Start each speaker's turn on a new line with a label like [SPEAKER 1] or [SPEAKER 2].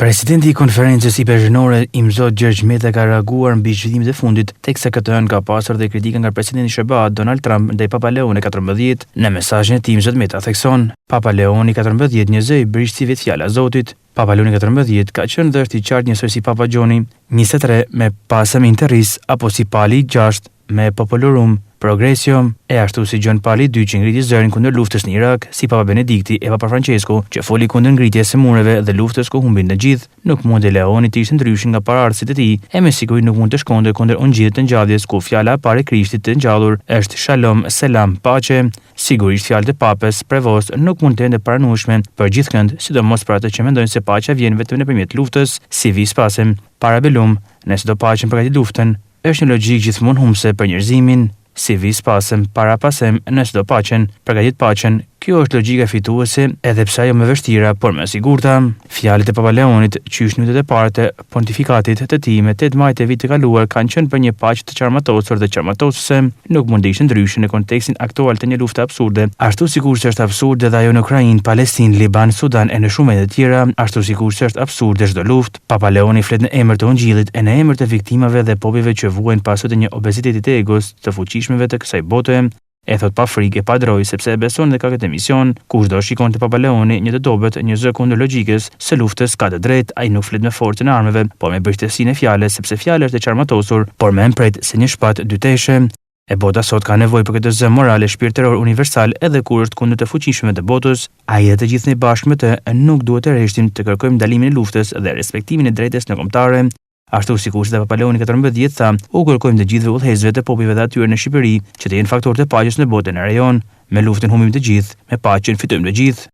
[SPEAKER 1] Presidenti i Konferencës Ipeshkvnore, Imzot Gjergj Meta ka reaguar mbi zhvillimet e fundit, teksa këtë të hënë ka pasur dhe kritika nga presidenti i SHBA, Donald Trump ndaj Papa Leoni 14. Në mesazhin e tij, Imzot Meta thekson, Papa Leoni 14 një zë i brishtë si vetë fjala e Zotit. Papa Leoni 14 ka qenë dhe është i qartë njësoj si Papa Gjoni 23 me Pacem in Terris apo si Pali i gjashtë me Populorum Progressio, e ashtu si Gjon Pali i II që ngriti zërin kundër luftës në Irak, si Papa Benedikti e Papa Françesku që foli kundër ngritjes së mureve dhe luftës ku humbin të gjithë, nuk mundte Leoni të ishte ndryshe nga paraardhësit e tij, e me siguri nuk mund të shkonte kundër Ungjillit të Ngjalljes ku fjala e parë e Krishtit të ngjallur është Shalom, Selam, Paqe. Sigurisht fjalët e Papës Prevost nuk mund të jenë të pranueshme për gjithkënd, sidomos për ata që mendojnë se paqja vjen vetëm nëpërmjet luftës, si vis pacem, para bellum, nëse do paqen përgatit luftën. Është një logjikë gjithmonë humbëse për njerëzimin. Si vis pacem, para pacem, nëse do paqen, përgatit paqen, kjo është logjika fituese, edhe pse ajo më e vështira, por më e sigurta. Fjalët e Papa Leonit, qysh në minutat e para të pontifikatit të tij me 8 maj të vitit të kaluar kanë qenë për një paqe të çarmatosur dhe çarmatosëse, nuk mund të ishte ndryshe në kontekstin aktual të një lufte absurde, ashtu sikurse është absurde dhe ajo në Ukrainë, Palestinë, Liban, Sudan e në shumë vende të tjera, ashtu sikurse është absurde çdo luftë. Papa Leoni flet në emër të Ungjillit e në emër të viktimave dhe popujve që vuajnë pasojat e një obeziteti të egos të fuqishmëve të kësaj bote. E thotë pa frikë e pa drojë sepse e beson dhe ka këtë mision. Kushdo shikon te Papa Leoni një të dobët, një zë kundër logjikës së luftës ka të drejtë, ai nuk flet me forcën e armëve, por me brishtësinë e fjalës sepse fjala është e çarmatosur, por më e mprehtë se një shpatë dyteshe. E bota sot ka nevojë për këtë zë moral e shpirtëror universal edhe kur është kundër të fuqishmëve të botës. Ai dhe të gjithë ne bashkë me të nuk duhet të reshtim të kërkojmë ndalimin e luftës dhe respektimin e drejtës ndërkombëtare. Ashtu sikurse dhe Papa Leoni 14 tha, u kërkojmë të gjithëve udhëheqësve të popujve dhe atyre në Shqipëri që të jenë faktorë të paqes në botë e në rajon. Me luftën humbim të gjithë, me paqen fitojmë të gjithë.